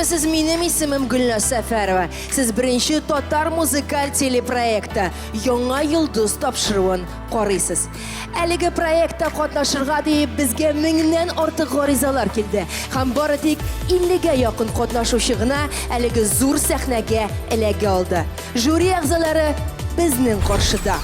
Исәнмесез, минем исемем Гөлназ Сәфәрова. Сез беренче татар музыкаль телепроекты Яңа йолдыз тапшыруын карыйсыз. Әлеге проектта катнашырга дип безгә меңнән артык гаризалар килде. Һәм бары тик 50гә якын катнашучы гына әлеге зур сәхнәгә эләгә алды. Жюри әгъзалары безнең каршыда.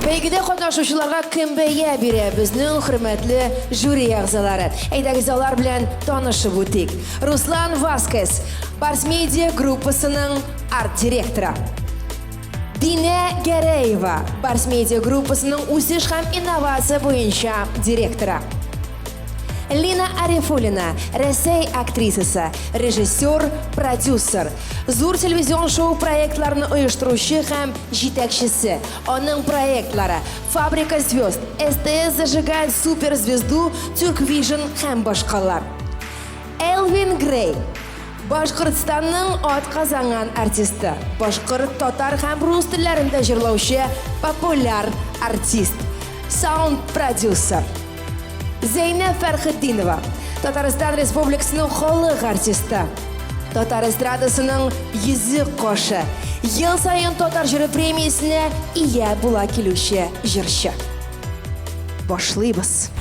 Бәйгедә катнашучыларга кем бәя бирә? Безнең хөрмәтле жюри әгъзалары. Әйдәгез алар белән танышып үтик. Руслан Васкес, Барс Медиа группасының арт-директоры. Динә Гәрәева, Барс Медиа группасының үсеш һәм инновация буенча директоры. Лина Арифуллина, Рәсәй актрисасы, режиссер, продюсер. Зур телевизион шоу проектларын оештыручы һәм җитәкчесе. Аның проектлары Фабрика звезд, СТС зажигает суперзвезду, Тюрквижн һәм башкалар. Элвин Грей, Башкортстанның атказанган артисты, башкорт, татар һәм рус телләрендә җырлаучы популяр артист, саунд-продюсер. Зәйнәб Фәрхетдинова, Татарстан Республикасының халык артисты, татар эстрадасының йөзек кашы, ел саен Татар җыры премиясенә ия була килүче җырчы. Башлыйбыз.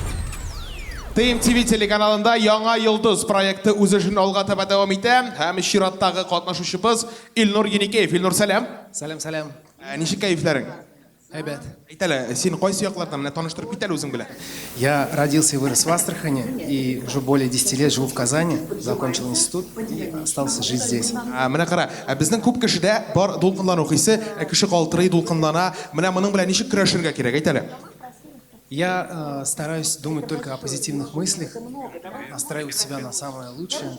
TMTV телеканалында Яңа йолдыз проекты үз эшен алга таба дәвам итә һәм чираттагы катнашучыбыз Илнур Еникеев. Илнур, сәлам. Сәлам, сәлам. Ничек кәефләрең? Әйбәт. Әйт әле, син кайсы яклардан? Менә таныштырып кит әле үзең белән. Я родился и вырос в Астрахани, и уже более 10 лет живу в Казани, закончил институт и остался жить здесь. Ә, менә кара, ә безнең күп кешедә бар дулкынлану хисе, ә кеше калтырый, дулкынлана. Менә моның белән ничек көрәшергә кирәк, әйт әле. Я стараюсь думать только о позитивных мыслях, настраивать себя на самое лучшее,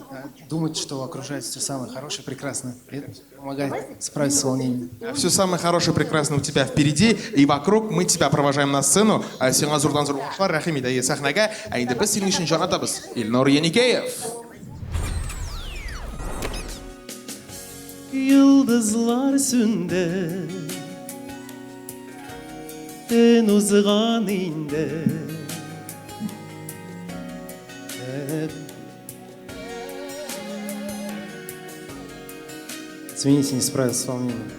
думать, что окружает все самое хорошее, прекрасное. Это помогает справиться с волнением. Все самое хорошее, прекрасное у тебя впереди и вокруг. Мы тебя провожаем на сцену. Сиңа зурдан зур уңышлар, рәхим ит, әйе, сәхнәгә. Ә инде без синең өчен җан атабыз. Илнур Еникеев. Йолдызлар сүнде. Төн узган инде. Извините, не справился с волнением.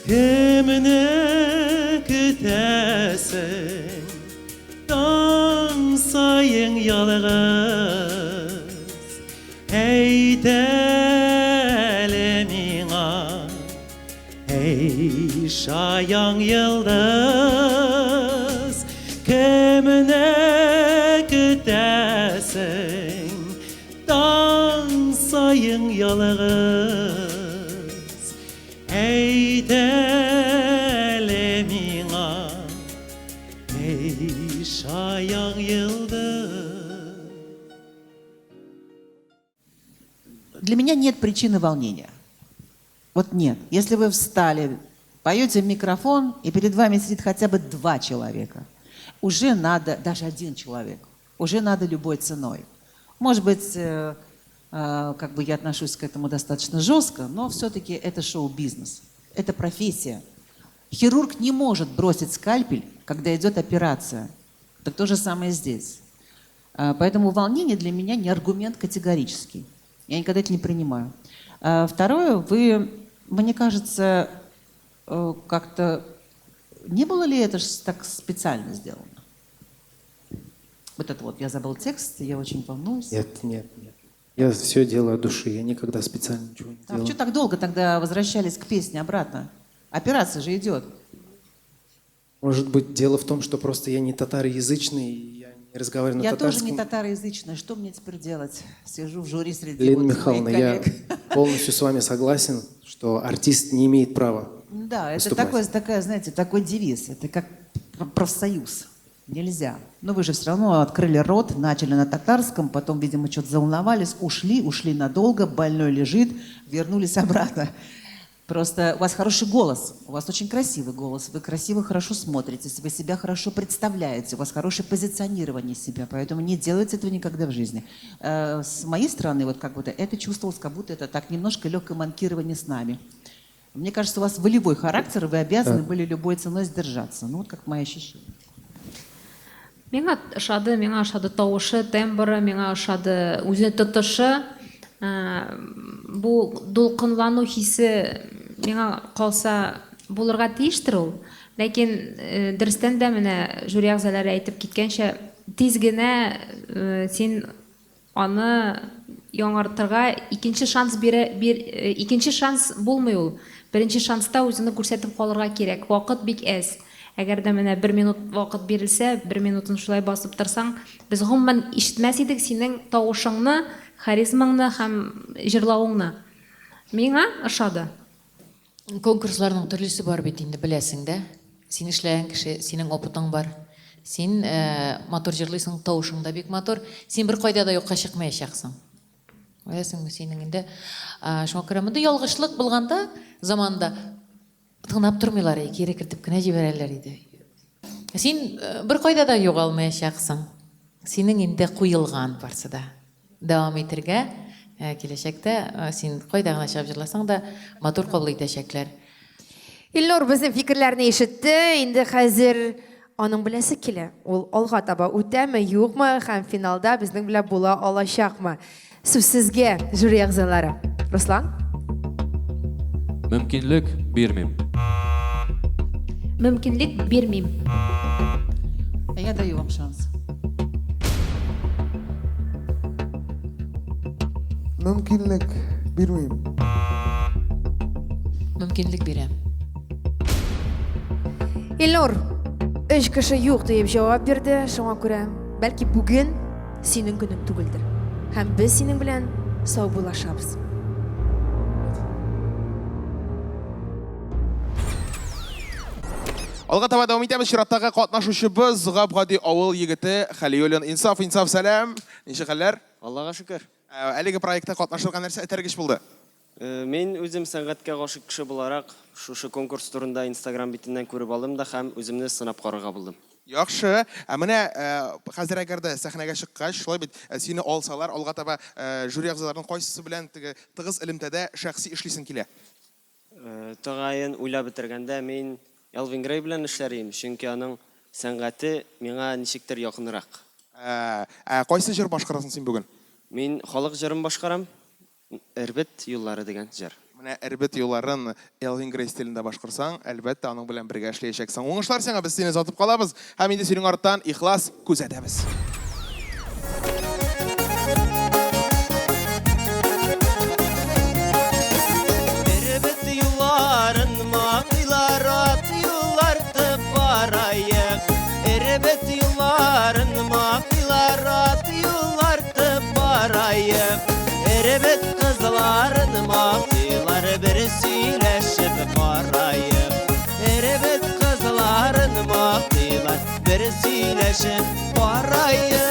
Кемне көтәсең таң саен ялгыз? Әйт әле миңа, әй шаян йолдыз, кемне көтәсең таң саен ялгыз? Әйт әле миңа, әй шаян йолдыз. Для меня нет причины волнения. Вот нет. Если вы встали, поете в микрофон, и перед вами сидит хотя бы 2 человека, уже надо, даже 1 человек, уже надо любой ценой. Может быть, я отношусь к этому достаточно жестко, но все-таки это шоу-бизнес, это профессия. Хирург не может бросить скальпель, когда идет операция. Так то же самое здесь. Поэтому волнение для меня не аргумент категорический. Я никогда это не принимаю. Второе, вы, мне кажется, как-то... Не было ли это ж так специально сделано? Вот это вот, я забыл текст, я очень волнуюсь. Нет, нет, нет. Я все делаю от души, я никогда специально ничего не Так, делаю. что так долго тогда возвращались к песне обратно? Операция же идет. Может быть, дело в том, что просто я не татароязычный, и я не разговариваю на Я тоже не татарском. татароязычная. Что мне теперь делать? Сижу в жюри среди Лена своих Михайловна, я коллег. полностью с вами согласен, что артист не имеет права Да, это выступать. такой девиз. Это как профсоюз. Нельзя. Но вы же все равно открыли рот, начали на татарском, потом, видимо, что-то заволновались, ушли, ушли надолго, больной лежит, вернулись обратно. Просто у вас хороший голос, у вас очень красивый голос, вы красиво, хорошо смотритесь, вы себя хорошо представляете, у вас хорошее позиционирование себя, поэтому не делайте этого никогда в жизни. С моей стороны, вот как будто это чувствовалось, как будто это так немножко легкое манкирование с нами. Мне кажется, у вас волевой характер, и вы обязаны были любой ценой сдержаться. Ну, вот как мои ощущения. Миңа ошады, миңа ошады тавышы, тембры, миңа ошады үзе тотышы. Бу дулкынлану хисе миңа калса булырга тиештер ул. Ләкин дөрестән дә менә жюри әгъзалары әйтеп киткәнчә, тиз генә син аны яңартырга икенче шанс бирә, бир, икенче шанс булмый ул. Беренче шанста үзеңне күрсәтеп калырга кирәк. Вакыт бик әз. Әгәр дә менә бер минут вакыт бирелсә, бер минутын шулай басып торсаң, без гомумән ишетмәс идек синең тавышыңны, харизмаңны һәм җырлавыңны. Миңа ошады. Конкурсларның төрлесе бар бит инде, беләсең дә. Син эшләгән кеше, синең опытың бар. Син матур җырлыйсың, тавышың да бик матур. Син беркайда да юкка чыкмаячаксың. Беләсеңме, синең инде. Шуңа күрә мондый ялгышлык булганда заманында тыңлап тормыйлар, кире кертеп кенә җибәрәләр иде. Син беркайда да югалмаячаксың. Синең инде куелган барсы да. Дәвам итергә киләчәктә син кайда гына чыгып җырласаң да матур кабул итәчәкләр. Илнур безнең фикерләрне ишетте, инде хәзер аның беләсе килә. Ул алга таба үтәме, юкмы һәм финалда безнең белән була алачакмы? Сүз сезгә, жюри әгъзалары. Руслан? Мөмкинлек бирмим. Мөмкинлек бирмим. А я даю вам шанс. Мөмкинлек бирмим. Мөмкинлек бирәм. Илнур, өч кеше юк диеп җавап бирде, шуңа күрә, бәлки бүген синең көнең түгелдер. Һәм без синең белән саубуллашабыз. Алга таба дәвам итәбез. Чираттагы катнашучыбыз гап-гади авыл егете Хәлиуллин Инсаф. Инсаф, сәлам! Ничек хәлләр? Аллага шөкер. Әлеге проектта катнашырга нәрсә этәргеч булды? Мин үзем сәнгатькә гашыйк кеше буларак, шушы конкурс турында Инстаграм битеннән күреп алдым да һәм үземне сынап карарга булдым. Яхшы. Ә менә хәзер әгәр дә сәхнәгә чыккач, шулай бит, сине алсалар, алга таба жюри әгъзаларының кайсысы белән теге тыгыз элемтәдә шәхси эшлисең килә? Тәгаен уйлап бетергәндә, мин Элвин Грей белән эшләр идем, чөнки аның сәнгате миңа ничектер якынрак. Ә кайсы җыр башкарасың син бүген? Мин халык җырын башкарам, Эрбет юллары дигән җыр. Менә Эрбет юлларын Элвин Грей стилендә башкарсаң, әлбәттә, аның белән бергә эшләячәксең. Уңышлар сиңа, без сине озатып калабыз һәм инде синең арттан ихлас күзәтәбез. Эрбет юлларын мактыйлар, ат юллартып бараек. Эрбет юлларын мактыйлар, ат юллартып бараек. Эрбет кызларын мактыйлар, бер сөйләшеп караек. Эрбет кызларын мактыйлар, бер сөйләшеп караек.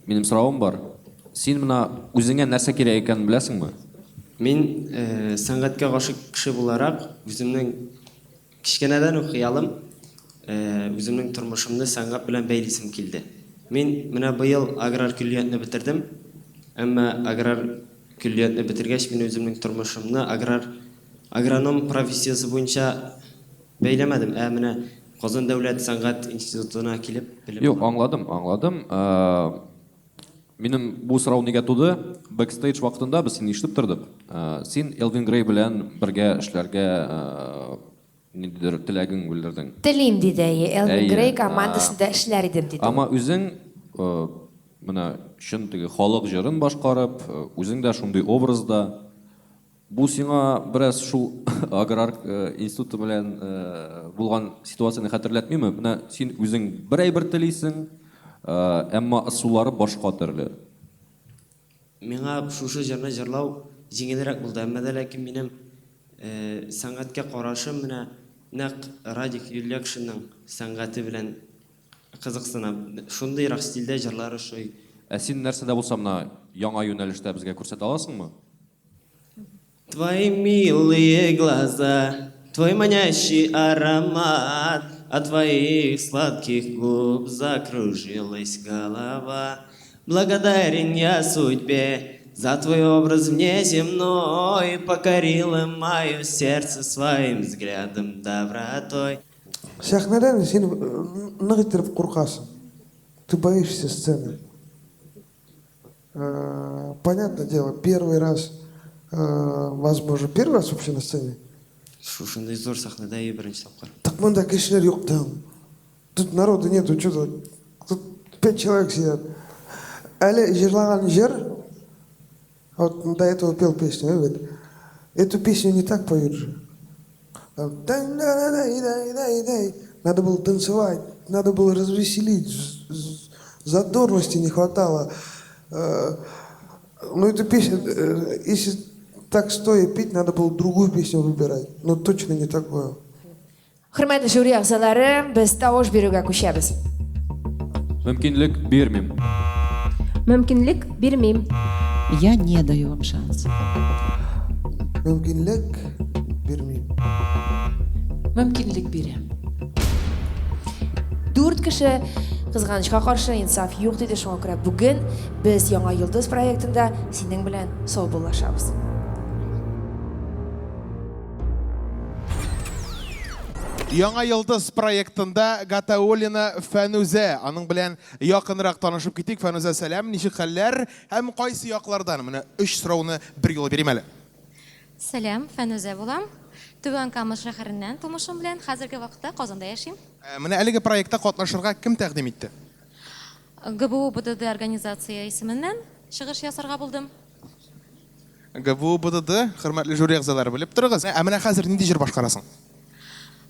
Минем соравым бар. Син менә үзеңә нәрсә кирәк икәнен беләсеңме? Мин сәнгатькә гашыйк кеше буларак, үземнең кечкенәдән үк хыялым, үземнең тормышымны сәнгать белән бәйлисем килде. Мин менә быел аграр көллиятне бетердем, әмма аграр көллиятне бетергәч, мин үземнең тормышымны аграр агроном профессиясе буенча бәйләмәдем, ә менә Казан дәүләт сәнгать институтына килеп белем Юк, аңладым, аңладым. Минем бу сорау нигә туды? Бэкстейдж вакытында без сине ишетеп тордык. Син Элвин Грей белән бергә эшләргә ниндидер теләгең белдердең. Телим, диде, әйе, Элвин Грей командасында эшләр идем, диде ул. Әмма үзең менә чын теге халык җырын башкарып, үзең дә шундый образда. Бу сиңа бераз шул аграр институты белән булган ситуацияне хәтерләтмиме? Менә син үзең бер әйбер телисең, әмма ысуллары башка төрле. Миңа шушы җырны җырлау җиңелрәк булды, әмма дә ләкин минем сәнгатькә карашым менә нәкъ Радик Юльякшинның сәнгате белән кызыксынам. Шундыйрак стильдә җырлар ошый. Ә син нәрсә дә булса менә яңа юнәлештә безгә күрсәтә аласыңмы? Твои милые глаза, твой манящий аромат, от твоих сладких губ закружилась голова. Благодарен я судьбе за твой образ внеземной, покорила мое сердце своим взглядом добротой. Сәхнәдән син нык иттереп куркасың. Ты боишься сцены. Понятное дело, первый раз, возможно, первый раз вообще на сцене. Шушындый зур сәхнәдә и беренче тапкыр. Так монда кешеләр юк там. Тут народу нету, что-то. Тут пять человек сидят. Әле җырлаган җыр, вот до этого пел песню, говорит, эту песню не так поют же. Там, надо было танцевать, надо было развеселить, задорности не хватало. Ну, эту песню, если так стоя петь, надо было другую песню выбирать, но точно не такую. Хөрмәтле жюри әгъзалары, без тавыш бирүгә күчәбез. Мөмкинлек бирмим. Мөмкинлек бирмим. Я не даю вам шанс. Мөмкинлек бирмим. Мөмкинлек бирәм. Дүрт кеше кызганычка каршы инсаф юк диде, шуңа күрә бүген без Яңа йолдыз проектында синең белән саубуллашабыз. Яңа йолдыз проектында Гатауллина Фәнүзә. Аның белән якынрак танышып китик. Фәнүзә, сәлам, ничек хәлләр һәм кайсы яклардан? Менә өч сорауны бер юлы бирим әле. Сәлам, Фәнүзә булам. Түбән Кама шәһәреннән тумышым белән, хәзерге вакытта Казанда яшим. Менә әлеге проектта катнашырга кем тәкъдим итте? ГБУ БДД организация исеменнән чыгыш ясарга булдым. ГБУ БДД, хөрмәтле жюри әгъзалары, белеп торыгыз. Ә менә хәзер нинди җыр башкарасың?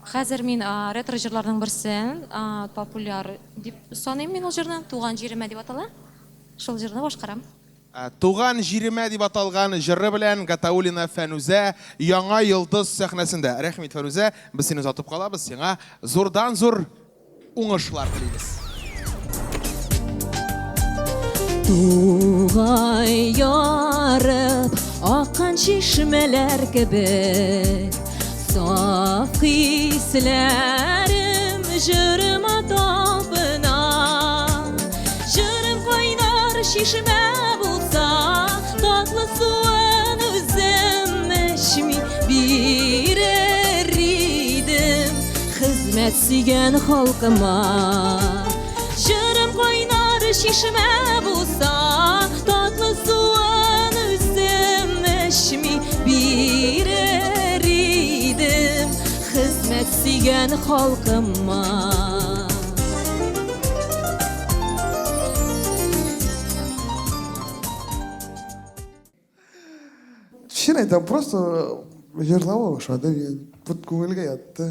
Хәзер мин ретро җырларның берсен, популяр дип саныйм мин ул җырны, Туган җиремә дип атала. Шул җырны башкарам. Туган җиремә дип аталган җыры белән Гатауллина Фәнүзә Яңа йолдыз сәхнәсендә. Рәхим ит, Фәнүзә, без сине озатып калабыз, сиңа зурдан-зур уңышлар телибез. Тугай ярып аккан чишмәләр кебек Саф хисләрем җырыма талпына. Җырым кайнар чишмә булса, татлы суын үзем эчми бирер идем хезмәт сөйгән халкыма. Җырым кайнар чишмә булса, татлы суын үзем эчми бирер идем хезмәт сөйгән халкыма. Чын әйтәм, просто җырлавы ошады, вот күңелгә ятты.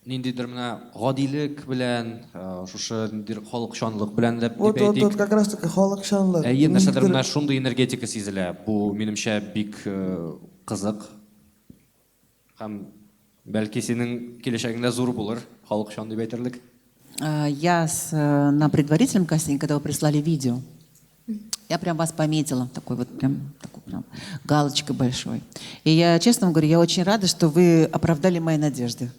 Ниндидер менә гадилек белән, шушы ниндидер халыкчанлык белән дә дип Вот, вот, әйтик. вот, как раз таки халыкчанлык. Әйе, нәрсәдер Ниндидер менә шундый энергетика сизелә. Бу, минемчә, бик кызык. Һәм бәлки синең киләчәгеңдә зур булыр, халыкчан дип әйтерлек. Я на предварительном кастинге, когда вы прислали видео, я прям вас пометила, такой вот прям, такой прям галочкой большой. И я, честно вам говорю, я очень рада, что вы оправдали мои надежды,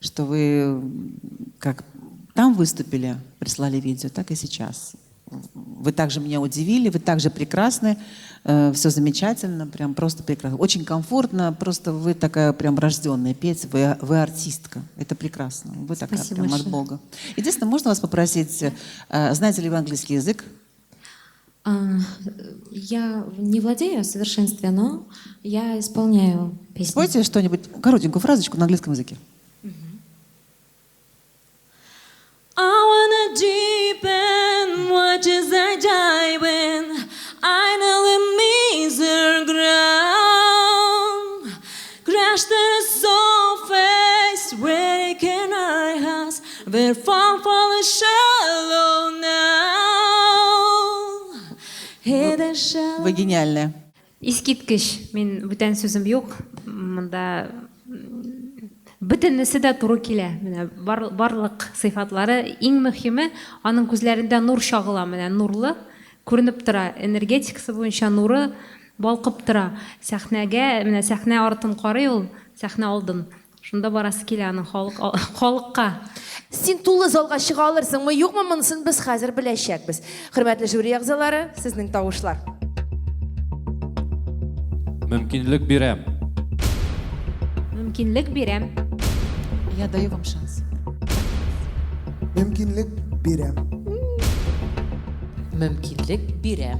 что вы как там выступили, прислали видео, так и сейчас. Вы также меня удивили, вы также прекрасны, все замечательно, прям просто прекрасно. Очень комфортно, просто вы такая прям рожденная петь, вы артистка, это прекрасно, вы такая Спасибо прям от большое. Бога. Единственное, можно вас попросить, знаете ли вы английский язык? Я не владею в совершенстве, но я исполняю песни. Спойте что-нибудь, коротенькую фразочку на английском языке. I wanna deep and watch as I dive in. I know the miser ground. Crash the surface where can I has where fall for the shallow now. Hit the shallow. Вы гениальная. Искиткеч, мин бүтән сүзем юк. Монда бөтенесе дә туры килә. Менә барлык сыйфатлары, иң мөһиме, аның күзләрендә нур чагыла, менә нурлы Күренеп тора, энергетикасы буенча нуры балкып тора. Сәхнәгә, менә сәхнә артын карый ул, сәхнә алдын. Шунда барасы килә аның халык халыкка. Син тулы залга чыга алырсыңмы, юкмы, монысын без хәзер беләчәкбез. Хөрмәтле жюри әгъзалары, сезнең тавышлар. Мөмкинлек бирәм. Мөмкинлек бирәм. Я даю вам шанс. Мөмкинлек бирәм. Мөмкинлек бирәм.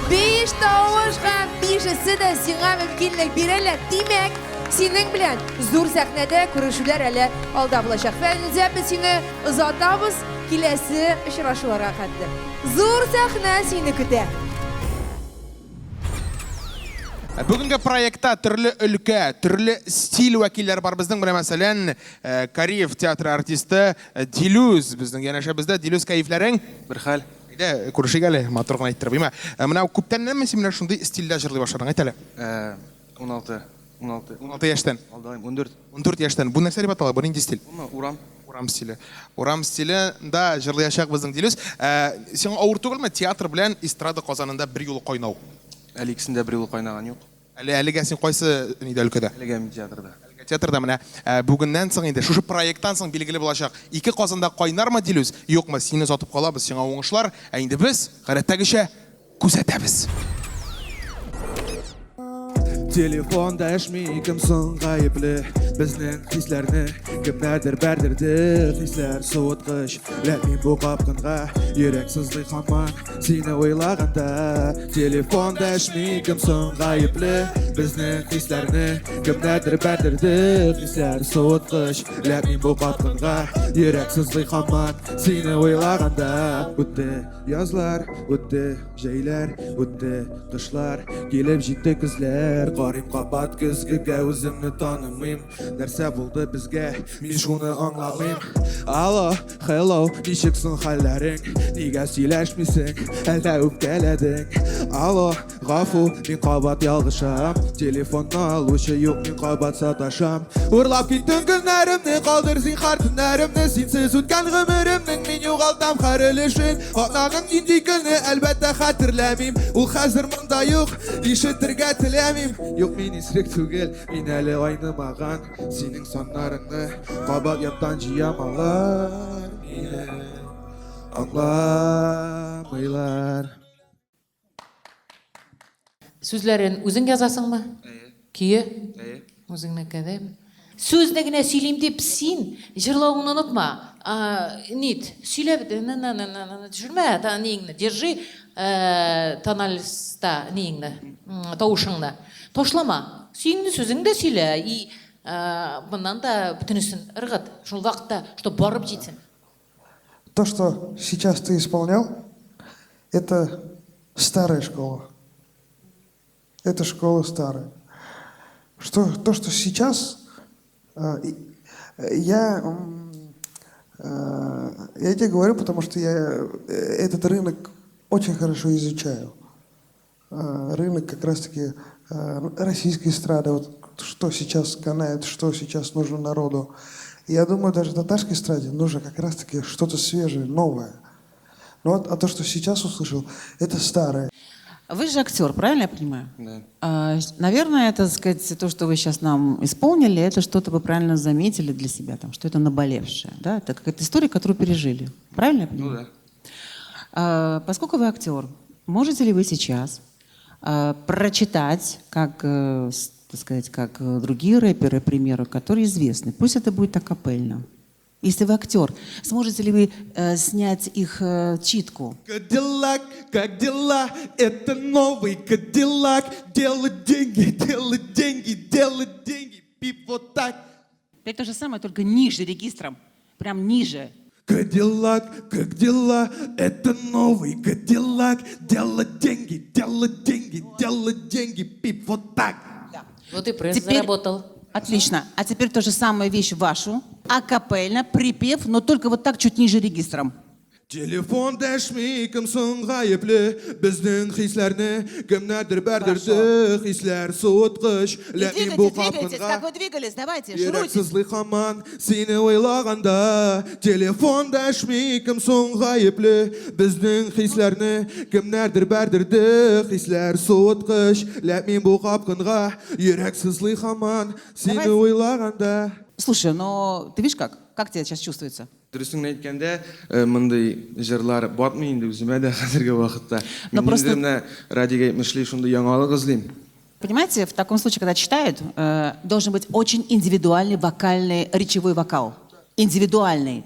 Биш тавыш һәм бишесе дә сиңа мөмкинлек бирәләр. Димәк, синең белән зур сәхнәдә күрешүләр әле алда булачак. Фәнүзә, без сине озатабыз киләсе очрашуларга хәтле. Зур сәхнә сине көтә. Бүгенге проектта төрле өлкә, төрле стиль вәкилләре бар. Безнең менә мәсәлән, Кариев театры артисты Дилүс безнең янәшәбездә. Дилүс, кәефләрең? Бер хәл. Әйдә, күрешик әле, матур гына иттереп, әйме? Менә күптәннәнме син менә шундый стильдә җырлый башладың, әйт әле. 16. 16. 16 яшьтән. Алдайм, 14. 14 яшьтән. Бу нәрсә дип атала? Бу нинди стиль? Бумы? Урам. Урам стиле. Урам стилендә җырлыячак безнең Дилүс. Сиңа авыр түгелме театр белән эстрада казанында берьюлы кайнау? Әле икесендә берьюлы кайнаган юк. Әле әлегә син кайсы нидә өлкәдә? Әлегә мин театрда. Әлегә театрда менә бүгеннән соң инде шушы проекттан соң билгеле булачак. Ике казанда кайнармы Дилүс, юкмы? Сине озатып калабыз, сиңа уңышлар. Ә инде без, гадәттәгечә, күзәтәбез. Телефон дәшми, кем соң гаепле? Безнең хисләрне кемнәрдер бәрдерде. Хисләр суыткыч, ләкин бу капкынга йөрәк сызлый һаман сине уйлаганда. Телефон дәшми, кем соң гаепле? Безнең хисләрне кемнәрдер бәрдерде. Хисләр суыткыч, ләкин бу капкынга йөрәк сызлый һаман сине уйлаганда. Үтте язлар, үтте җәйләр, үтте кышлар, килеп җитте көзләр. Карыйм кабат көзгегә, үземне танымыйм. Нәрсә булды безгә, мин шуны аңламыйм. Алло, hello, ничек соң хәлләрең? Нигә сөйләшмисең, әллә үпкәләдең? Алло, гафу, мин кабат ялгышам. Телефонны алучы юк, мин кабат саташам. Урлап киттең көннәремне, калдыр зинһар төннәремне. Синсез үткән гомеремнең мин югалтам һәр өлешен. Атнаның нинди көне, әлбәттә, хәтерләмим. Ул хәзер монда юк, ишетергә теләмим. Юк, мин исерек түгел, мин әле айнымаган. Синең саннарыңны кабат яттан җыям, алар мине аңламыйлар. Сүзләрен үзең язасыңмы? Әйе. Көе? Әйе. Үзеңнеке, дә? Сүзне генә сөйлим дип син җырлавыңны онытма. Нит, сөйләп, на на на на на төшермә, та ниеңне, держи тональста ниеңне, тавышыңны. Ташлама. Сөеңне сүзең дә сөйлә и моннан да бөтенесен ыргыт. Шул вакытта, чтоб барып җитсен. То, что сейчас ты исполнял, это старая школа. Это школа старая. Что, то, что сейчас, я тебе говорю, потому что я этот рынок очень хорошо изучаю. Рынок как раз-таки российской эстрады, вот что сейчас канает, что сейчас нужно народу. Я думаю, даже татарской эстраде нужно как раз-таки что-то свежее, новое. Но вот, а то, что сейчас услышал, это старое. Вы же актер, правильно я понимаю? Да. Наверное, это, так сказать, то, что вы сейчас нам исполнили, это что-то вы правильно заметили для себя, там, что это наболевшее. Да? Это какая-то история, которую пережили. Правильно я понимаю? Ну да. Поскольку вы актер, можете ли вы сейчас прочитать, как, так сказать, как другие рэперы, к примеру, которые известны? Пусть это будет акапельно. Если вы актер, сможете ли вы снять их читку? Кадиллак, как дела? Это новый Кадиллак. Делать деньги, делать деньги, делать деньги. Пип вот так. Опять то же самое, только ниже регистром. Прям ниже. Кадиллак, как дела? Это новый Кадиллак. Делать деньги, делать деньги, делать деньги. Пип вот так. Да. Вот и пресс Теперь заработал. Отлично. А теперь то же самое вещь вашу. Акапельно, припев, но только вот так чуть ниже регистром. Телефон дәшми, кем соң гаепле? Безнең хисләрне кемнәрдер бәрдерде. Хисләр суыткыч, И ләкин бу двигайтесь, двигайтесь, капкынга как вы двигались, давайте, Йөрәк шуруйтесь. сызлый һаман сине уйлаганда. Телефон дәшми, кем соң гаепле? Безнең хисләрне кемнәрдер бәрдерде. Хисләр суыткыч, ләкин бу капкынга йөрәк сызлый һаман сине уйлаганда. Слушай, но ты видишь как? Как тебе сейчас чувствуется? Дөресен генә әйткәндә, мондый җырлар батмый инде үземә дә хәзерге вакытта. Но Мин просто- инде менә Радик әйтмешли шундый яңалык эзлим. Понимаете, в таком случае, когда читают, должен быть очень индивидуальный вокальный, речевой вокал. Индивидуальный.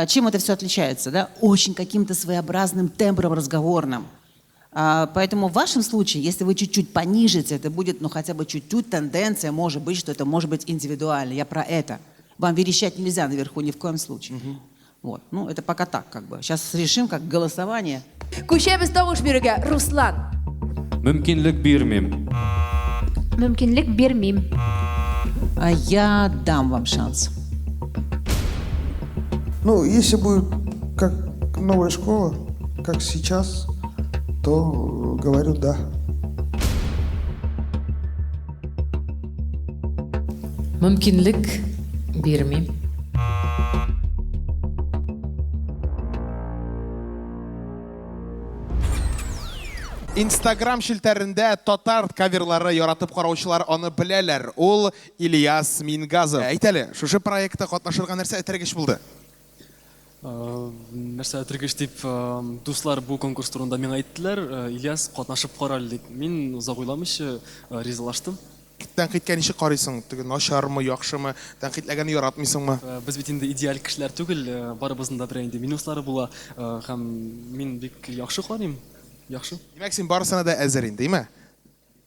Чем это все отличается? Да? Очень каким-то своеобразным тембром разговорным. Поэтому в вашем случае, если вы чуть-чуть понижите, это будет, ну, хотя бы чуть-чуть тенденция, может быть, что это может быть индивидуально. Я про это. Вам верещать нельзя наверху ни в коем случае. Вот. Ну, это пока так, как бы. Сейчас решим, как голосование. Күчәбез тавыш бирүгә. Руслан. Мөмкинлек бирмим. Мөмкинлек бирмим. А я дам вам шанс. Ну, если будет как новая школа, как сейчас, то говорю да. Мөмкинлек бирмим. Инстаграм челтәрендә татар каверлары яратып караучылар аны беләләр. Ул Ильяс Мингазов. Әйт әле, шушы проектта катнашырга нәрсә этәргеч булды? Нәрсә этәргеч дип, дуслар бу конкурс турында миңа әйттеләр, Ильяс, катнашып кара әле дип. Мин озак уйламыйча ризалаштым. Тәнкыйтькә ничек карыйсың? Теге начармы, яхшымы? Тәнкыйтьләгәнне яратмыйсыңмы? Без бит инде идеаль кешеләр түгел, барыбызның да берәр инде минуслары була. Һәм мин бик яхшы карыйм. Яхшы. Димәк, син барысына да әзер инде, әйме?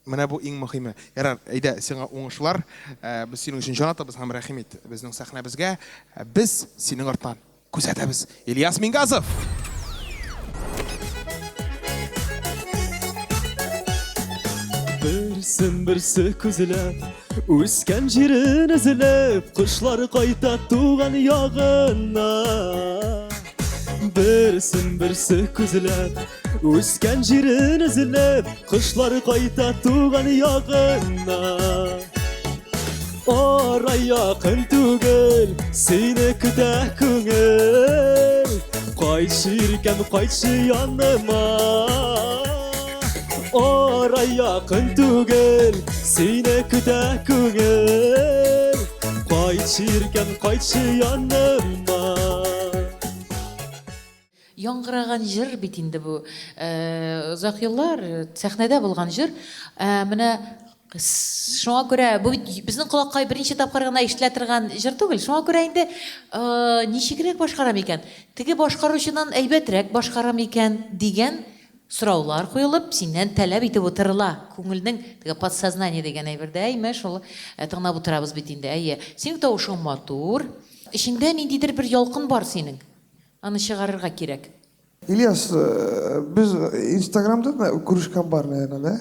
Менә бу иң мөһиме. Ярар, әйдә, сиңа уңышлар. Без синең өчен җан атабыз һәм рәхим ит безнең сәхнәбезгә. Без синең арттан күзәтәбез. Ильяс Мингазов! Берсен берсе күзләп, үскән җирен эзләп, кошлар кайта туган ягына. Берсен берсе күзләп, үскән җирен эзләп, кошлар кайта туган ягына. Ара якын түгел, сине көтә күңел. Кайтшы иркәм, кайтшы яныма. Ара якын түгел, сине көтә күңел. Кайтшы иркәм, кайтшы яныма. Яңгыраган җыр бит инде бу. Озак еллар сәхнәдә булган җыр. Менә шуңа күрә бу бит безнең колакка беренче тапкыр гына ишетелә торган җыр түгел. Шуңа күрә инде ничегрәк башкарам икән? Теге башкаручыдан әйбәтрәк башкарам икән дигән сораулар куелып, синнән таләп итеп утырыла. Күңелнең теге подсознание дигән әйбердә, әйме, шул тыңлап утырабыз бит инде. Әйе, синең тавышың матур, эчеңдә ниндидер бер ялкын бар синең. Аны чыгарырга кирәк. Ильяс, без Инстаграмда да күрешкән бар, наверное, да?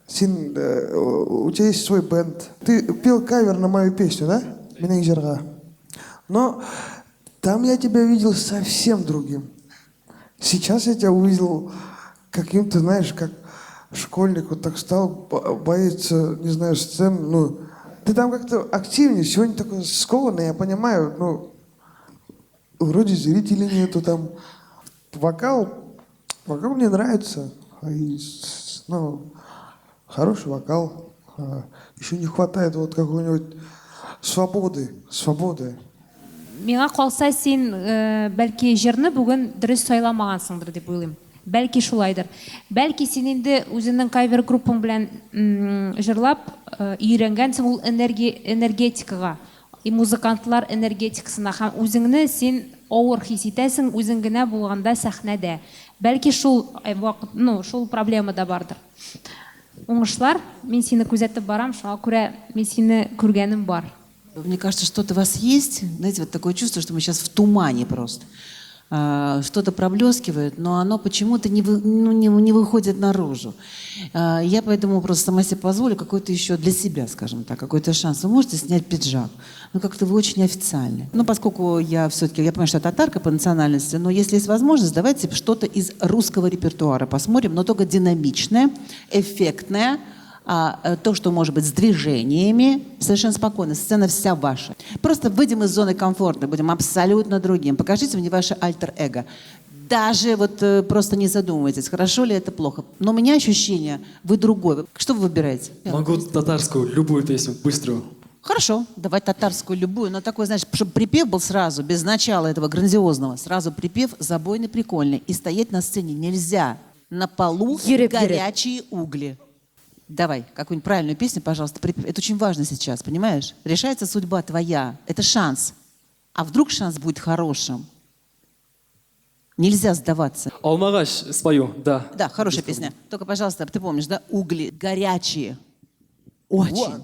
Син, у тебя есть свой бенд. Ты пел кавер на мою песню, да? Минең җырга. Но там я тебя видел совсем другим. Сейчас я тебя увидел каким-то, знаешь, как школьник, вот так стал, боится, не знаю, сцен. Ну, ты там как-то активнее, сегодня такой скованный, я понимаю, ну, вроде зрителей нету там. Вокал, вокал мне нравится. И, ну, хороший вокал. Еще не хватает вот какой-нибудь свободы, свободы. Миңа калса, син, бәлки җырны бүген дөрес сайламагансыңдыр дип уйлыйм. Бәлки шулайдыр. Бәлки син инде үзеңнең кавер группаң белән җырлап, өйрәнгәнсең ул энергетикага, и музыкантлар энергетикасына һәм үзеңне син авыр хис итәсең үзең генә булганда сәхнәдә. Бәлки шул вакыт, ну, шул проблема да бардыр. Уңышлар, мин сине күзәтеп барам, шуңа күрә мин сине күргәнем бар. Мне кажется, что-то у вас есть, знаете, вот такое чувство, что мы сейчас в тумане просто. Что-то проблескивает, но оно почему-то не, вы, ну, не, не выходит наружу. Я поэтому просто сама себе позволю какой-то еще для себя, скажем так, какой-то шанс. Вы можете снять пиджак, но как-то вы очень официальны. Ну, поскольку я все-таки, я понимаю, что я татарка по национальности, но если есть возможность, давайте что-то из русского репертуара посмотрим, но только динамичное, эффектное, то, что может быть с движениями, совершенно спокойно, сцена вся ваша. Просто выйдем из зоны комфорта, будем абсолютно другим. Покажите мне ваше альтер-эго. Даже вот просто не задумывайтесь, хорошо ли это, плохо. Но у меня ощущение, вы другой. Что вы выбираете? Могу татарскую, любую песню, быструю. Хорошо, давай татарскую любую, но такой, знаешь, чтобы припев был сразу, без начала этого грандиозного, сразу припев забойный, прикольный. И стоять на сцене нельзя. На полу Йөреп, йөреп. Горячие угли. Давай, какую-нибудь правильную песню, пожалуйста. Это очень важно сейчас, понимаешь? Решается судьба твоя. Это шанс. А вдруг шанс будет хорошим? Нельзя сдаваться. Алмагач спою, да. Да, хорошая Без песня. проблем. Только, пожалуйста, ты помнишь, да? Угли горячие. Очень. One,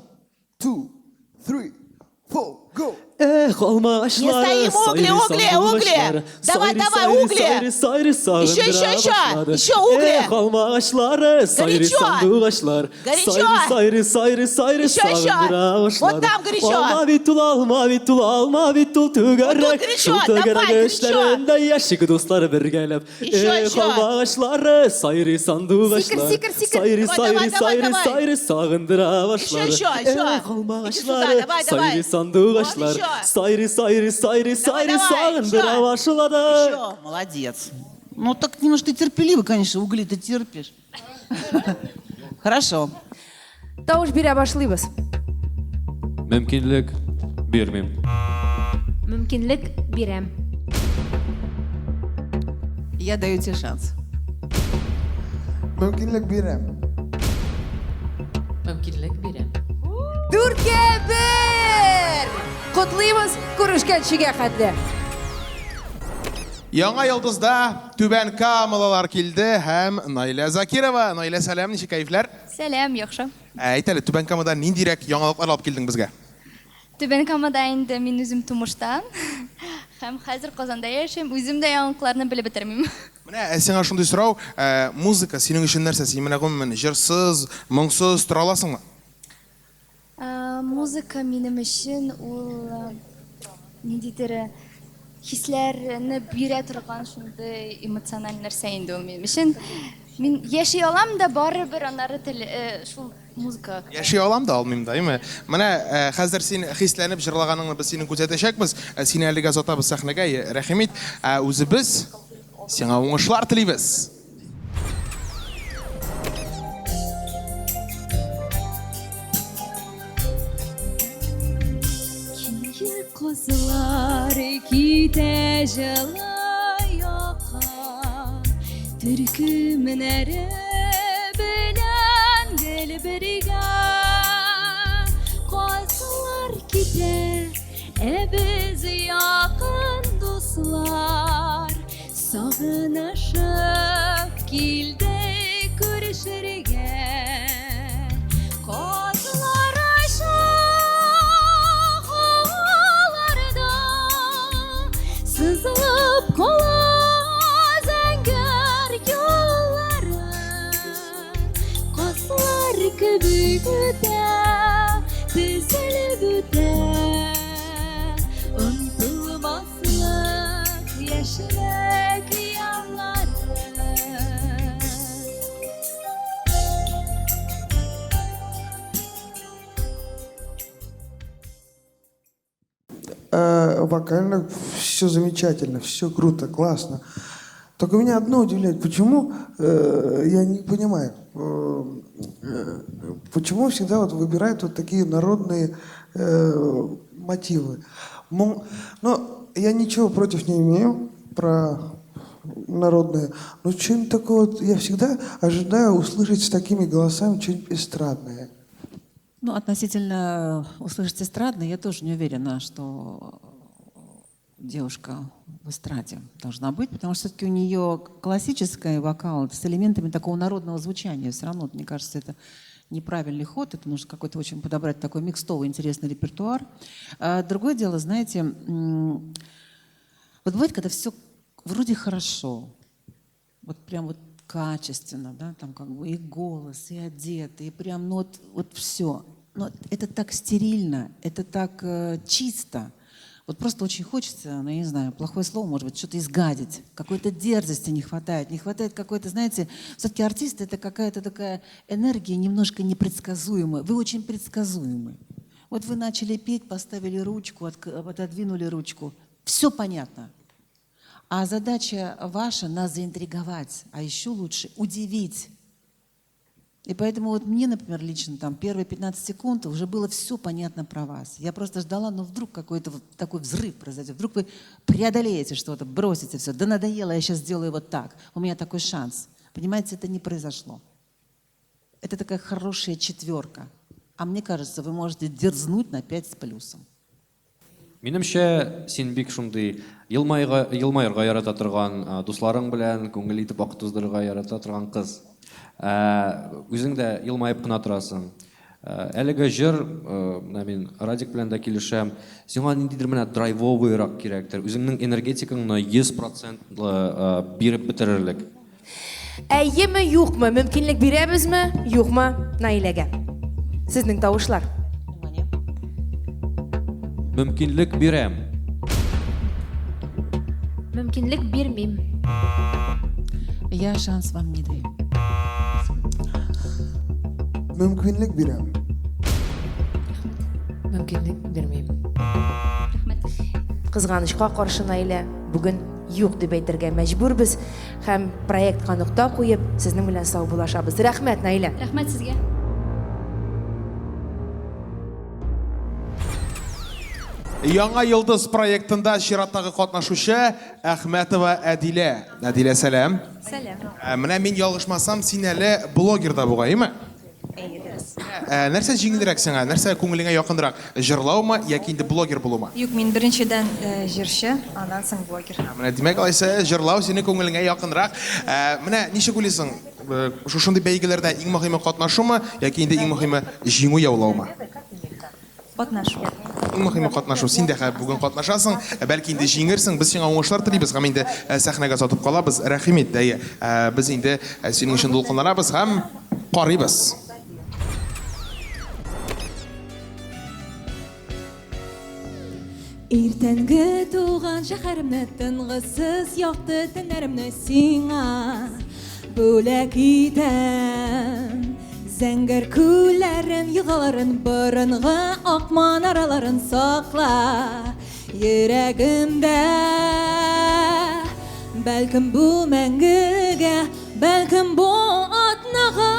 two, three, four, go. Эх, алмагачлары, Не стоим, угли, сайрый угли, сандугачлары, угли! Давай, сайрый, давай, сайрый, угли! сайрый, сайрый, Еще, еще, сагындыра еще! башлады. Еще угли! Эх, алмагачлары, сайрый Горячо! сандугачлар, Горячо! сайрый, сайрый, сайрый, сайрый, Еще, еще! сагындыра Вот башлады. там горячо! Алма бит ул, алма бит ул, алма бит ул түгәрәк. Вот тут горячо, Шул давай, түгәрәк горячо! эчләрендә яшик дуслар бергәләп. Еще, Эх, еще! алмагачлары, сайрый сандугачлар, Сикер, сикер, сикер! сайрый, Давай, сайрый, давай, давай, сайрый, давай. сайрый, сагындыра башлады. Еще, еще, еще! Эх, Иди сюда, алмагачлары, давай, давай! сайрый сандугачлар, Вот еще! сайрый, сайрый, сайрый, Давай, сайрый, давай, сагындыра еще! башлады. Еще! Молодец. Ну так немножко ты терпеливый, конечно, угли ты терпишь. Хорошо. Тавыш бирә башлыйбыз. Мөмкинлек бирмим. Мөмкинлек бирәм. Я даю тебе шанс. Мөмкинлек бирәм. Мөмкинлек бирәм. 4-1! Котлыйбыз, күрешкәнчегә хәтле. Яңа йолдызда Түбән Камалалар килде һәм Наилә Закирова. Наилә, сәлам, ничек кәефләр? Сәлам, яхшы. Әйт әле, Түбән Камадан ниндирәк яңалыклар алып килдең безгә? Түбән Камада инде мин үзем тумыштан. Һәм хәзер Казанда яшим. Үзем дә яңалыкларны белеп бетермим. Менә сиңа шундый сорау, музыка синең өчен нәрсә? Син менә гомумән җырсыз, моңсыз тора аласыңмы? Музыка минем өчен ул ниндидер хисләрне бирә торган шундый эмоциональ нәрсә инде ул минем өчен. Мин яши алам да барыбер аннары тел шул музыка. Яши алам да алмыйм да, әйме? Менә хәзер син хисләнеп җырлаганыңны без синең күзәтәчәкбез. Сине әлегә озатабыз сәхнәгә, рәхим ит. Ә үзебез сиңа уңышлар телибез. Киек казлар китә җылы якка, Төркемнәре белән гел бергә. Казлар китә, ә без якын дуслар Сагынышып килдек күрешергә. Казлар оча һаваларда, Сызылып кала зәңгәр юллары. Казлар кебек үтә, тезелеп үтә, Онытылмаслык яшьлек еллары. Вокально все замечательно, все круто, классно. Только меня одно удивляет, почему, я не понимаю, почему всегда вот выбирают вот такие народные мотивы. Но я ничего против не имею про народные, но что-нибудь такое вот, я всегда ожидаю услышать с такими голосами что-нибудь эстрадное. Ну, относительно услышать эстрадное, я тоже не уверена, что девушка в эстраде должна быть, потому что все-таки у нее классический вокал с элементами такого народного звучания. Все равно, мне кажется, это неправильный ход, это нужно какой-то очень подобрать такой микстовый интересный репертуар. А другое дело, знаете, вот бывает, когда все Вроде хорошо, вот прям вот качественно, да, там как бы и голос, и одет, и прям, ну вот, вот все. Но это так стерильно, это так чисто. Вот просто очень хочется, ну я не знаю, плохое слово, может быть, что-то изгадить. Какой-то дерзости не хватает, не хватает какой-то, знаете, все-таки артист — это какая-то такая энергия немножко непредсказуемая. Вы очень предсказуемы. Вот вы начали петь, поставили ручку, отодвинули ручку. Все понятно. А задача ваша — нас заинтриговать, а еще лучше удивить. И поэтому вот мне, например, лично там первые 15 секунд уже было все понятно про вас. Я просто ждала, но вдруг какой-то вот такой взрыв произойдет, вдруг вы преодолеете что-то, бросите все. Да надоело, я щас сделаю вот так. У меня такой шанс. Понимаете, это не произошло. Это такая хорошая четверка. А мне кажется, вы можете дерзнуть на 5 с плюсом. Минемчә, син бик шундый елмаерга ярата торган, дусларың белән күңел итеп вакыт уздырырга ярата торган кыз. Үзең дә елмаеп кына торасың. Әлеге җыр, менә мин Радик белән дә килешәм, сиңа ниндидер менә драйвовыйрак кирәктер, үзеңнең энергетикаңны 100% биреп бетерерлек. Әйеме, юкмы, мөмкинлек бирәбезме, юкмы Наиләгә? Сезнең тавышлар. Мөмкинлек бирәм. Мөмкинлек бирмим. Я шанс вам не даю. Мөмкинлек бирәм. Мөмкинлек бирмим. Кызганычка каршы, Наилә, бүген юк дип әйтергә мәҗбүрбез һәм проектка нокта куеп, сезнең белән саубуллашабыз. Рәхмәт, Наилә. Рәхмәт сезгә. Яңа йолдыз проектында чираттагы катнашучы Әхмәтова Әдилә. Әдилә, сәлам. Сәлам. Менә мин ялгышмасам, син әле блогер да бугай, әйеме? Әйе, дөрес. Нәрсә җиңелрәк сиңа? Нәрсә күңелеңә якынрак? Җырлаумы яки инде блогер булумы? Юк, мин беренчедән җырчы, аннан соң блогер. Менә димәк, алайса җырлау синең күңелеңә якынрак. Менә ничек уйлыйсың, шушындый бәйгеләрдә иң мөһиме катнашумы яки инде иң мөһиме җиңү яулаумы? Катнашу. Иң мөһиме катнашу. Син дә хәзер бүген катнашасың, бәлки инде җиңерсең. Без сиңа уңышлар телибез һәм инде сәхнәгә сатып калабыз. Рәхим ит, әйе. Без инде синең өчен дулкынланабыз һәм карыйбыз. Иртәнге туган шәһәремне, тынгысыз якты төннәремне сиңа бүләк итәм. Зәңгәр күлләрен, елгаларын, борынгы ак манараларын сакла йөрәгемдә. Бәлкем бу мәңгегә, бәлкем бу атнага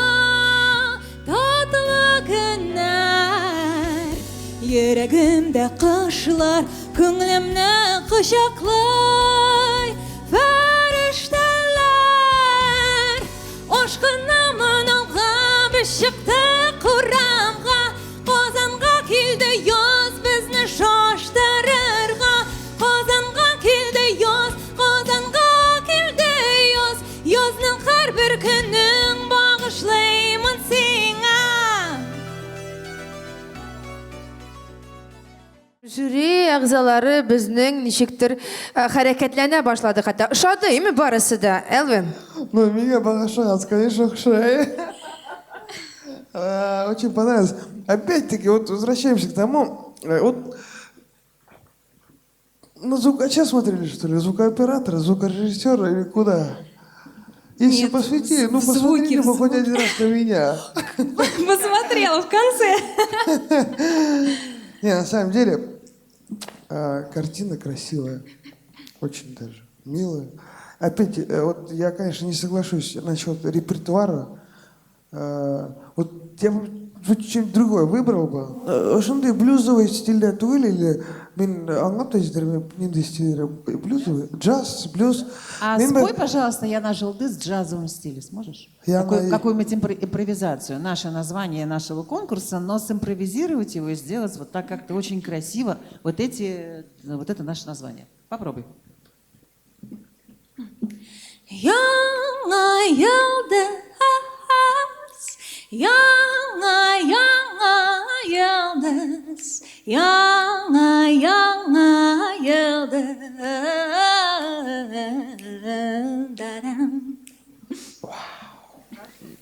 татлы көннәр. Йөрәгемдә кышлар, күңелемне кочаклый фәрештәләр. Ашкынамын алга, без чыктык урамга, Казанга килде яз безне шаштырырга. Казанга килде яз, Казанга килде яз, язның һәрбер көнен багышлыймын сиңа. Жюри әгъзалары безнең ничектер хәрәкәтләнә башлады хәтта. Ошады, име барысы да, Элвин? Ну, миңа багышланган, конечно, охшай. Очень понравилось. Опять-таки, вот возвращаемся к тому, вот на звукача смотрели, что ли, звукооператора, звукорежиссера или куда? Если Нет, посветили, ну, в звуки, посмотрели в бы хоть звуки. один раз на меня. Посмотрела в конце. Не, на самом деле, картина красивая, очень даже милая. Опять, вот я, конечно, не соглашусь насчет репертуара. Вот я бы что-нибудь другое выбрал бы. Ошондой блюзовый стильдә түгел или мин аңлап та җитермим, нинди стиль блюзовый, джаз, блюз. А Мин бер- спой, пожалуйста, я на Жылдыз в джазовом стиле, сможешь? Я на- Какую-нибудь импровизацию. Наше название нашего конкурса, но симпровизировать его и сделать вот так как-то очень красиво. Вот это наше название. Попробуй. Яңа йолдыз, яңа, яңа йолдыз, яңа, яңа йолдыз.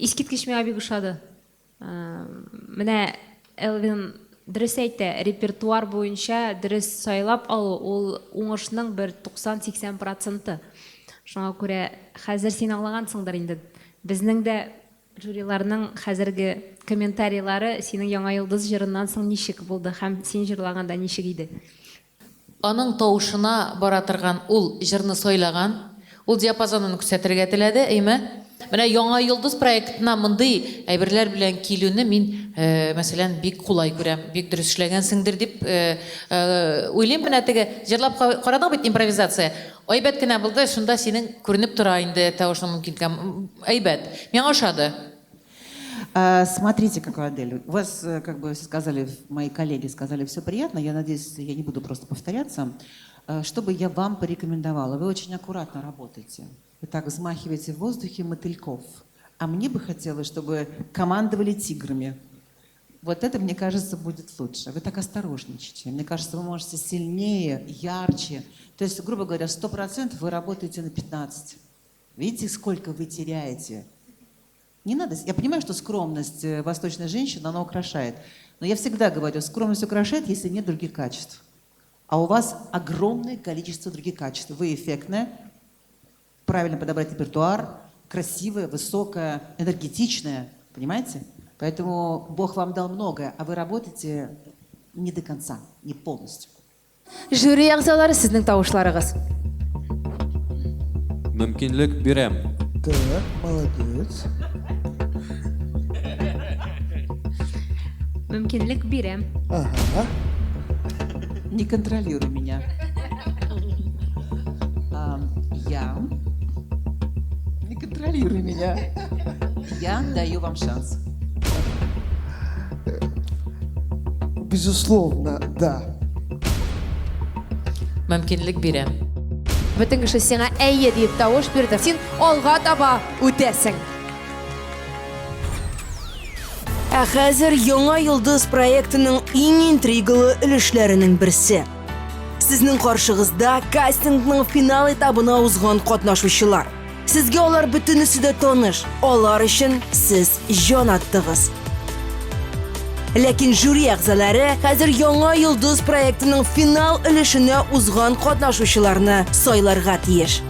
Искиткеч миңа бик ошады. Менә Элвин дөрес әйтә, репертуар буенча дөрес сайлап алу ул уңышның бер 90-80 проценты. Шуңа күрә хәзер син аңлагансыңдыр инде. Безнең дә жюриларның хәзерге комментарийлары синең Яңа йолдыз җырыннан соң ничек булды һәм син җырлаганда ничек иде? Аның тавышына бара торган ул җырны сайлаган, ул диапазонын күрсәтергә теләде, әйме? Менә Яңа йолдыз проектына мондый әйберләр белән килүне мин, мәсәлән, бик кулай күрәм, бик дөрес эшләгәнсеңдер дип уйлыйм. Менә теге җырлап карадың бит импровизация, әйбәт кенә булды, шунда синең күренеп тора инде тавышның мөмкинлеге. Әйбәт. Миңа ошады. Смотрите, какая Адель. У вас, как бы сказали, мои коллеги сказали, все приятно. Я надеюсь, я не буду просто повторяться. Что бы я вам порекомендовала? Вы очень аккуратно работаете. Вы так взмахиваете в воздухе мотыльков. А мне бы хотелось, чтобы командовали тиграми. Вот это, мне кажется, будет лучше. Вы так осторожничаете. Мне кажется, вы можете сильнее, ярче. То есть, грубо говоря, 100% вы работаете на 15%. Видите, сколько вы теряете? Не надо. Я понимаю, что скромность восточной женщины, она украшает. Но я всегда говорю, скромность украшает, если нет других качеств. А у вас огромное количество других качеств. Вы эффектная, правильно подобрать репертуар, красивая, высокая, энергетичная. Понимаете? Поэтому Бог вам дал многое, а вы работаете не до конца, не полностью. Жюри әгъзалары, сезнең тавышларыгыз. Мөмкинлек бирәм. Так, молодец. Мөмкинлек бирәм. Ага. Не контролируй меня. Я... Не контролируй меня. Я даю вам шанс. Безусловно, да. Мөмкинлек бирәм. Бөтен кеше сиңа әйе диеп тавыш бирде. Син алга таба үтәсең. Ә хәзер Яңа йолдыз проектының иң интригалы өлешләренең берсе. Сезнең каршыгызда кастингның финал этабына узган катнашучылар. Сезгә алар бөтенесе дә таныш, алар өчен сез җан аттыгыз. Ләкин жюри әгъзалары хәзер Яңа йолдыз проектының финал өлешенә узган катнашучыларны сайларга тиеш.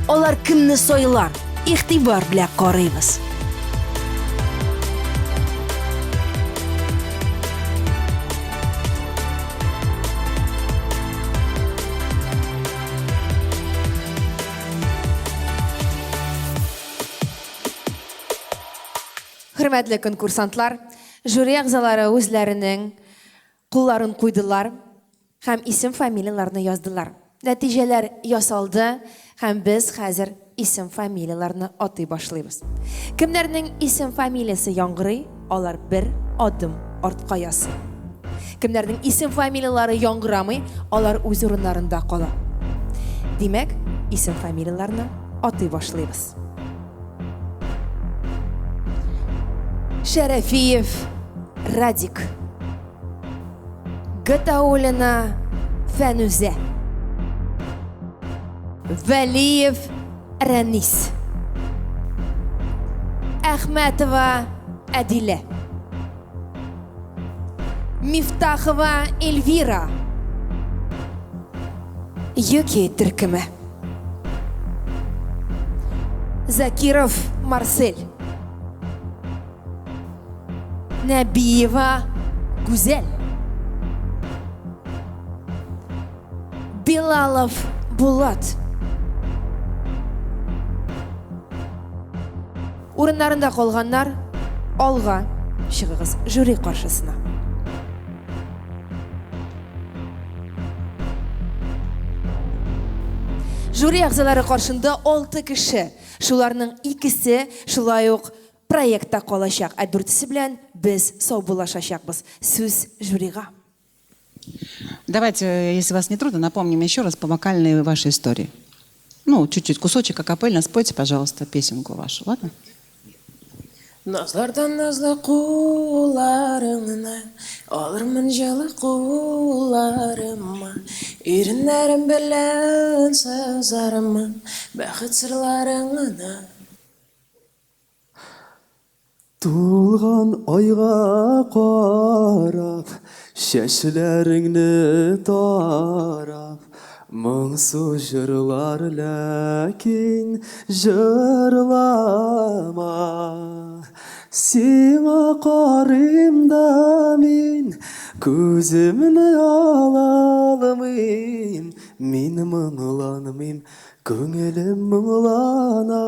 Алар кемне сайлар? Игътибар белән карыйбыз. Хөрмәтле конкурсантлар, жюри әгъзалары үзләренең кулларын куйдылар һәм исем-фамилияләрне яздылар. Нәтиҗәләр ясалды һәм без хәзер исем-фамилияләрне атый башлыйбыз. Кемнәрнең исем-фамилиясе яңгырый, алар бер адым артка ясый. Кемнәрнең исем-фамилияләре яңгырамый, алар үз урыннарында кала. Димәк, исем-фамилияләрне атый башлыйбыз. Шәрәфиев Радик. Гатауллина Фәнүзә. Вәлиев Рәнис. Әхмәтова Әдилә. Мифтахова Эльвира. Йоки төркеме. Закиров Марсель. Нәбиева Гүзәл. Билалов Булат. Урыннарында калганнар, алга чыгыгыз жюри каршысына. Жюри әгъзалары каршында 6 кеше. Шуларның икесе шулай ук проектта калачак, ә дүртесе белән без саубуллашачакбыз. Сүз жюрига. Давайте, если вас не трудно, напомним еще раз по вокальной вашей истории. Ну, чуть-чуть кусочек акапельно спойте, пожалуйста, песенку вашу, ладно? Назлардан назлы кулларыңны алырмын җылы кулларыма, иреннәрем белән сызармын бәхет сырларыңны. Тулган айга карап, чәчләреңне тарап, моңсу җырлар ләкин җырлама. Сиңа карыйм да мин, күземне ала алмыйм, мин моңланмыйм, күңелем моңлана.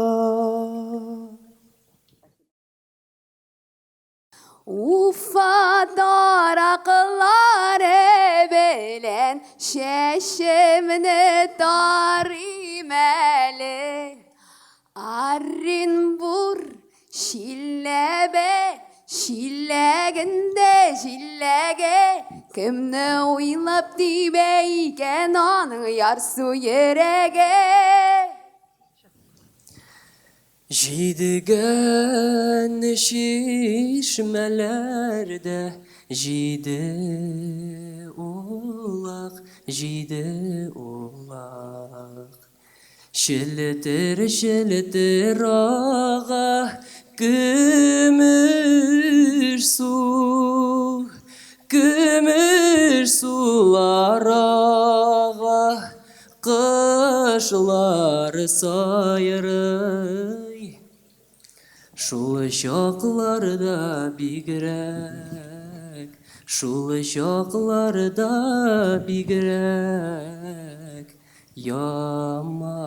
Уфа тараклары белән чәчемне тарыйм әле. Оренбур Чиләбе, чиләгендә җиләге, кемне уйлап тибә икән аның ярсу йөрәге? Җидегән чишмәләрдә җиде улак, җиде улак. Челтер-челтер ага көмеш су, көмеш сулар ага, кошлар сайрый. Шул чакларда бигрәк, шул чакларда бигрәк ямансу.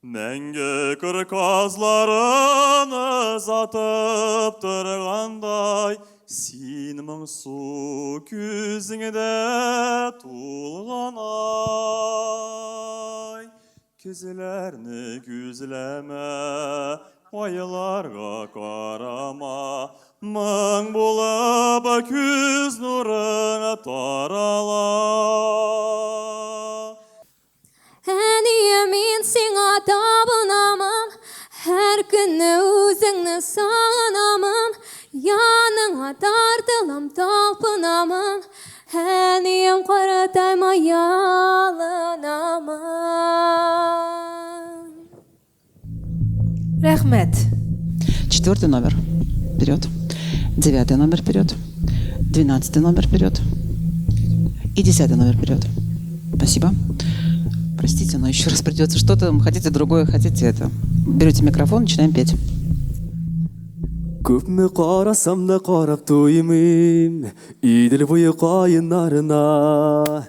Мәңге кыр казларын озатып торгандай, син моңсу күзеңдә тулган ай. Күзләрне күзләмә, айларга карама, моң булып күз нурың тарала. Әнием, мин сиңа табынамын, һәр көнне үзеңне сагынамын, яныңа тартылам, талпынамын, әнием, каратайма, ялынамын. Рәхмәт. Четвертый номер. Вперед. Девятый номер вперед. 12-й номер вперед. И 10-й номер вперед. Спасибо. Простите, но еще раз придется что-то. Хотите другое, хотите это. Берете микрофон, начинаем петь. Күпме карасам да карап туймыйм Идел буе каеннарына.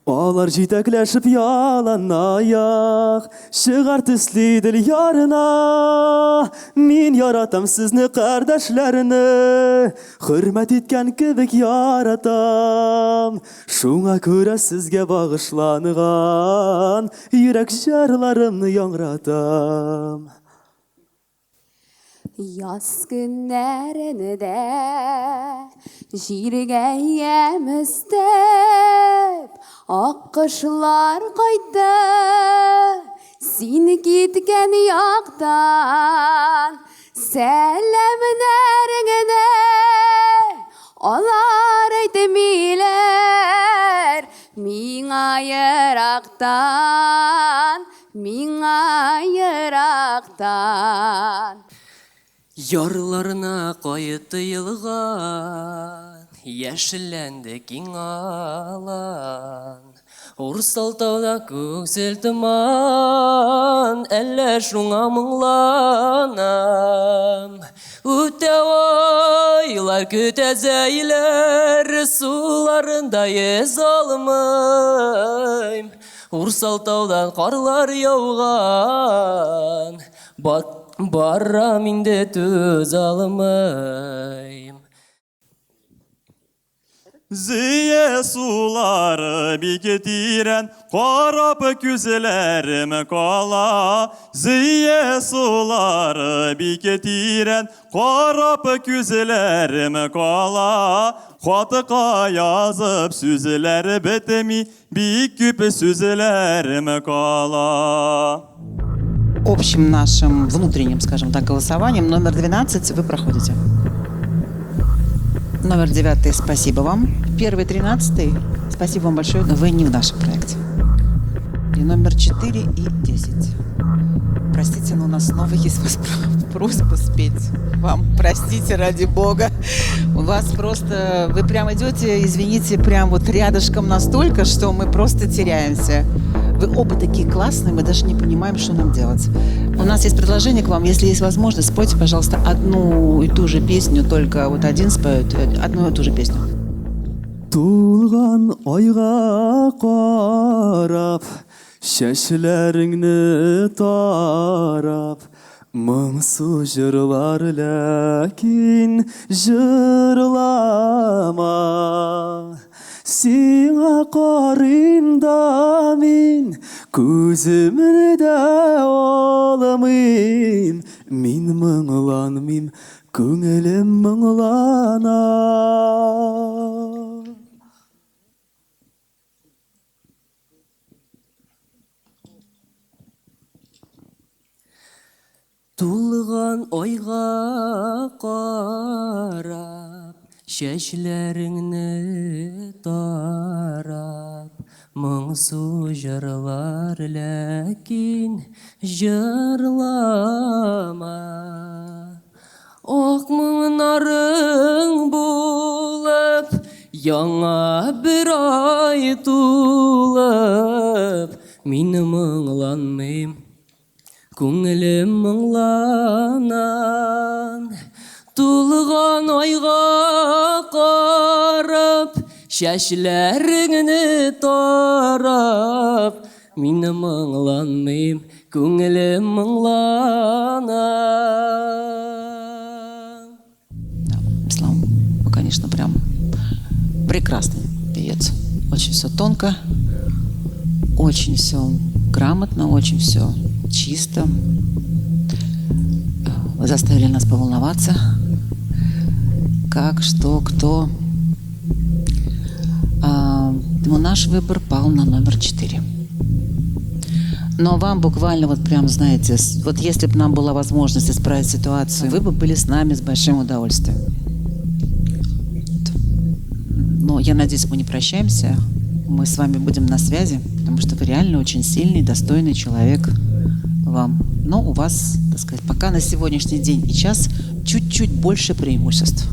Алар җитәкләшеп яланаяк Чыгар төсле Идел ярына. Мин яратам сезне, кардәшләрне, Хөрмәт иткән кебек яратам. Шуңа күрә сезгә багышланган Йөрәк җырларымны яңратам. Яз көннәрендә җиргә ямь өстәп, аккошлар кайтты. Син киткән яктан сәламнәреңне алар әйтмиләр. Миңа ерактан, миңа ерактан. Ярларына кайтты елга, яшелләнде киң алан. Урсал тауда күксел томан, әллә шуңа моңланам. Үтә айлар, көтә зәйләр, суларында йөз алмыйм. Урсал таудан карлар яуган, барам инде түз алмыйм. Зөя сулары бик тирән, карап күзләрем кала. Зөя сулары бик тирән, карап күзләрем кала. Хатка язып сүзләр бетми, бик күп сүзләрем кала. Общим нашим внутренним, скажем так, голосованием номер 12 вы проходите. Номер 9, спасибо вам. Первый, 13, спасибо вам большое, но вы не в нашем проекте. 4. Номер 4 и 10. Простите, но у нас снова есть просьба спеть. Вам, простите, ради бога. У вас просто... Вы прям идете, извините, прям вот рядышком настолько, что мы просто теряемся. Вы оба такие классные, мы даже не понимаем, что нам делать. У нас есть предложение к вам. Если есть возможность, спойте, пожалуйста, одну и ту же песню, только вот один споет одну и ту же песню. Тулган айга карап, чәчләреңне тарап, моңсу җырлар ләкин җырлама. Сиңа карыйм да мин, күземне дә алмыйм, мин моңланмыйм, күңелем моңлана. Тулган айга карап, чәчләреңне тарап, моңсу җырлар ләкин җырлама. Ак моңнарың булып, яңа бер ай тулып, мин моңланмыйм. Күңелем моңлана, тулган айга карап, чәчләреңне тарап, мин моңланмыйм, күңелем моңлана. Ислам, вы, конечно, прям прекрасный певец. Очень все тонко, очень все грамотно, очень все чисто. Вы заставили нас поволноваться. Как, что, кто. Но наш выбор пал на номер 4. Но вам буквально вот прям, знаете, вот если бы нам была возможность исправить ситуацию, вы бы были с нами с большим удовольствием. Но я надеюсь, мы не прощаемся. Мы с вами будем на связи, потому что вы реально очень сильный, достойный человек вам. Но у вас, так сказать, пока на сегодняшний день и час чуть-чуть больше преимуществ.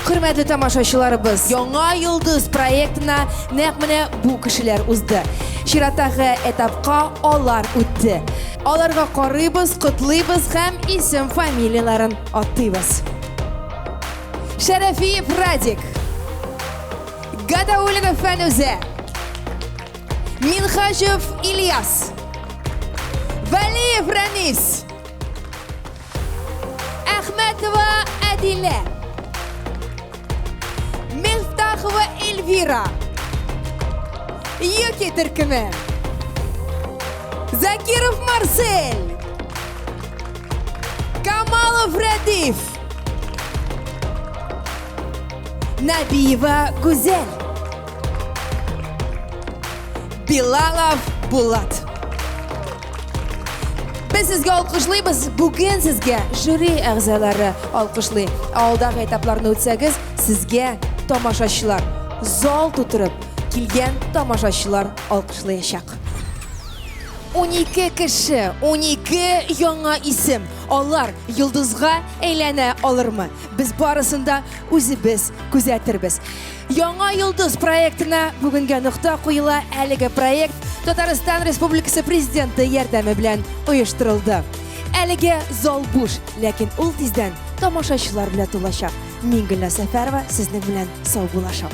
Хөрмәтле тамашачыларыбыз, Яңа йолдыз проектына нәкъ менә бу кешеләр узды. Чираттагы этапка алар үтте. Аларга карыйбыз, котлыйбыз һәм исем фамилияләрен атыйбыз. Шәрәфиев Радик, Гадауллина Фәнүзә, Минхаҗев Ильяс, Вәлиев Рәнис, Әхмәтова Әдилә, Мифтахова Эльвира, Йоки төркеме, Закиров Марсель, Камалов Рәдиф, Нәбиева Гүзәл, Билалов Булат. Без сезгә алкышлыйбыз. Бүген сезгә жюри әгъзалары алкышлый. Алдагы этапларны үтсәгез, сезгә тамашачылар зал тутырып килгән тамашачылар алкышлаячак. 12 кеше, 12 яңа исем. Алар йолдызга әйләнә алырмы? Без барысын да үзебез күзәтербез. Яңа йолдыз проектына бүгенгә нокта куела. Әлеге проект Татарстан Республикасы Президенты ярдәме белән оештырылды. Әлегә зал буш, ләкин ул тиздән тамашачылар белән тулачак. Мин Гөлназ Сәфәрова сезнең белән саубуллашам.